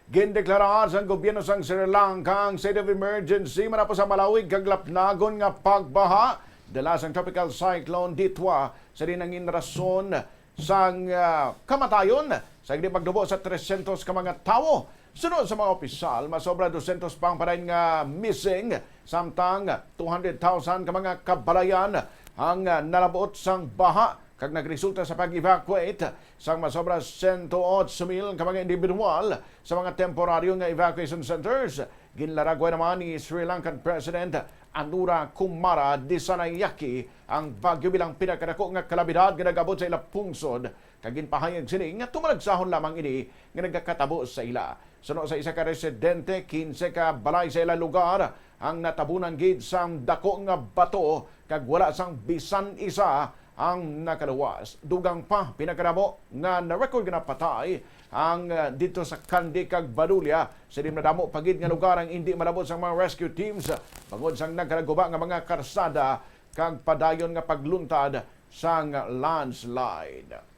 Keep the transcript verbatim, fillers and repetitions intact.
Gindeklarar sang gobyerno sang Sri Lanka ang state of emergency manapos sa malawig kag lapnagon nga pagbaha dala sang Tropical Cyclone Ditwa, sa di nangin rason sang, ah, kamatayon sa hindi pagdubo sa trescientos ka mga tawo. Suno sa mga opisyal, masobra dosyentos pa ang padayon nga missing, samtang two hundred thousand ka mga kabalayan ang, ah, nalabot sang baha kag nagresulta sa pag-evacuate sang masobra sento otso mil ka mga individual sa mga temporaryo nga evacuation centers. Ginlaragway naman ni Sri Lankan President Anura Kumara Dissanayake ang bagyo bilang pinakadako nga kalamidad nga nag-abot sa ila pungsod, kag ginpahayag sini nga tumalagsahon lamang ini nga nagakatabo sa ila. Suno sa isa ka residente, kinse ka balay sa ila lugar ang natabunan gid sang dako nga bato, kag wala sang bisan isa ang nakaluwas. Dugang pa, pinakadamo nga na-record nga napatay ang, ah, dito sa Kandy kag Badulla. Sa di nadamo pa gid nga lugar ang indi malabot sang mga rescue teams bangod sang nagkalaguba nga mga karsada kag padayon nga pagluntad sang landslide.